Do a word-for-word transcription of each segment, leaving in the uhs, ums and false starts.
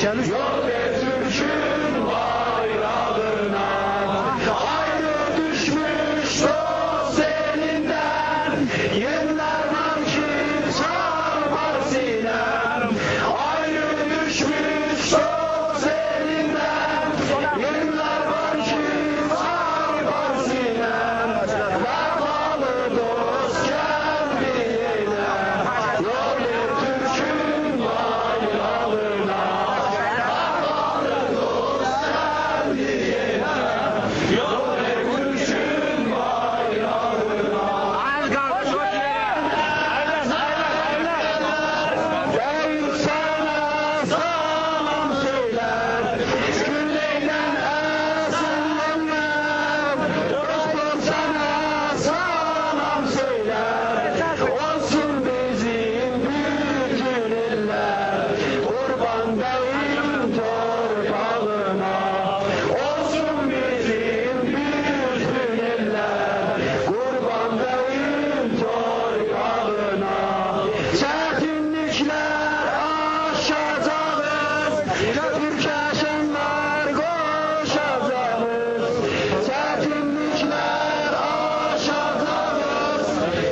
یول وئر تورکون بایراغینا، آیری دوشموش دوست ائلیندن، یئللر وار کی، چارپار سینه‌م، آیری دوشموش دوست ائلیندن، یئللر وار کی، چارپار سینه‌م، وفالی دوست گلدی یئنه، یول وئر تورکون بایراغینا. دئییر سنه سلام سؤیلر، گونئیدن اسنلر، دوستوم سنه سلام سؤیلر، اولسون بیزیم بوتون ائللر، قوربان دئییم تورپاغینا، اولسون بیزیم بوتون ائللر، قوربان دئییم تورپاغینا. چتینلیکلر آشاجاغیق، تورکه شانلار قوشاجاغیق. چتینلیکلر آشاجاغیق،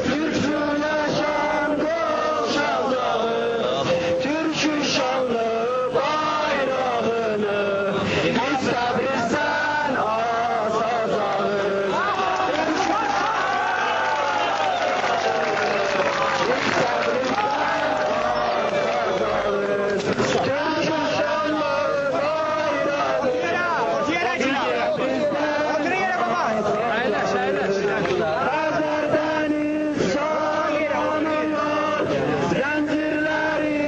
تورکجه شان قوشاجاغیق. تورکون شانلی بایراغینی بیز تبریزدن آساجاغیق. تورکون شانلی بایراغینی بیز تبریزدن آساجاغیق. خزر دنیز ساللانیور، زنجیرلری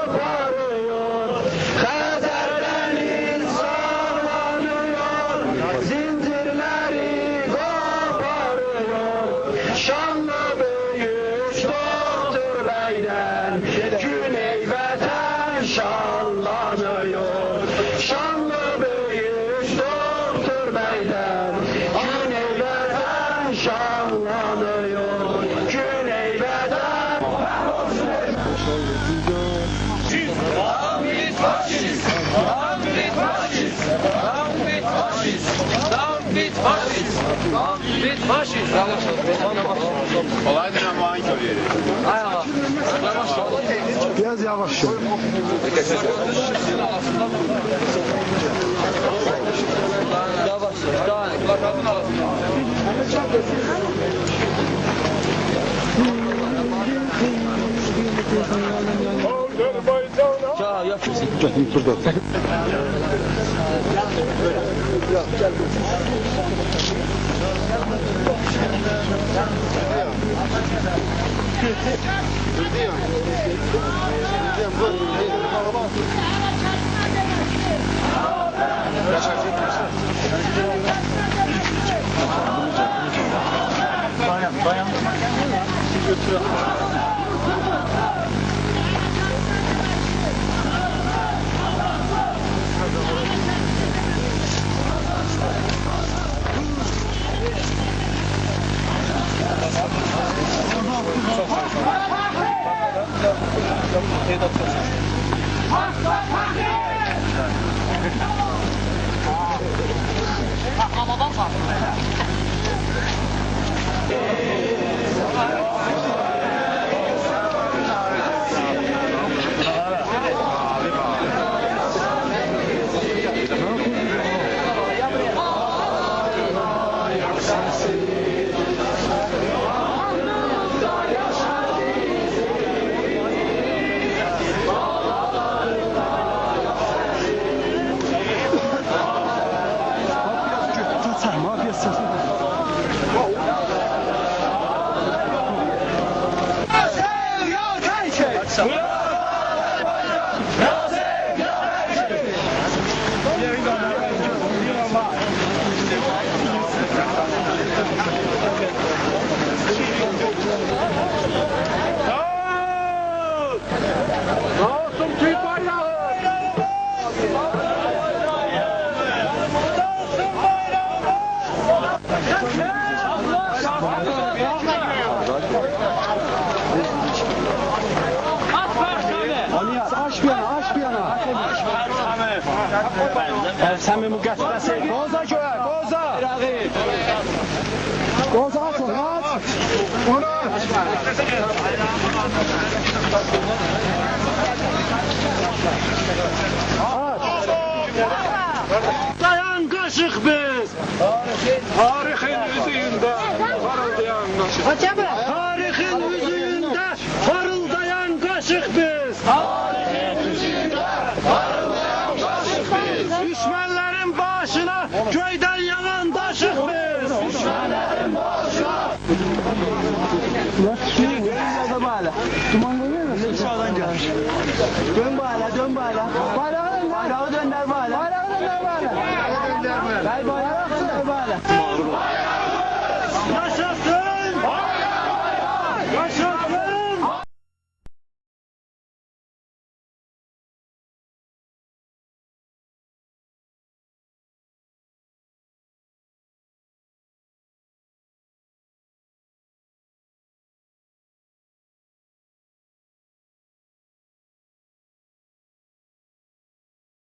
قوپاریور. خزر دنیز ساللانیور، زنجیرلری قوپاریور. شانلی بؤیوک دوکتور بیدن گونئی وطن شانلانیور. شانلی بؤیوک دوکتور بیدن گونئی وطن شانلانیور. گونئی وطن. Down with fascism! Down with fascism! Down with fascism! Down with fascism! Down with fascism! Olaydı, Ramazan köylü. Ay Allah. Biraz yavaş şöyle. Yavaş. Daha. Ya, ya kimsin? Dur, dur, dur. Dayan, dayan. آچ بیر یانا. پرچمی مقدسی. قووزا گؤیه، قووزا. قووزا آچ اونو، آچ. اونو آچ. آچ. دایان قاشیق بیز. تاریخین اوزویونده پاریلدایان قاشیق. تاریخین اوزویونده پاریلدایان قاشیق بیز. دوشمنلرین باشینا گؤیدن یاغان داشیق بیز. دومان گؤرمور موسون؟ دؤن بالا، دؤن بالا. بایراغی دؤندر. بایراغی دؤندر بالا. بایراغی دؤندر بالا. بیر بایراغی دؤندر بالا. یاشا!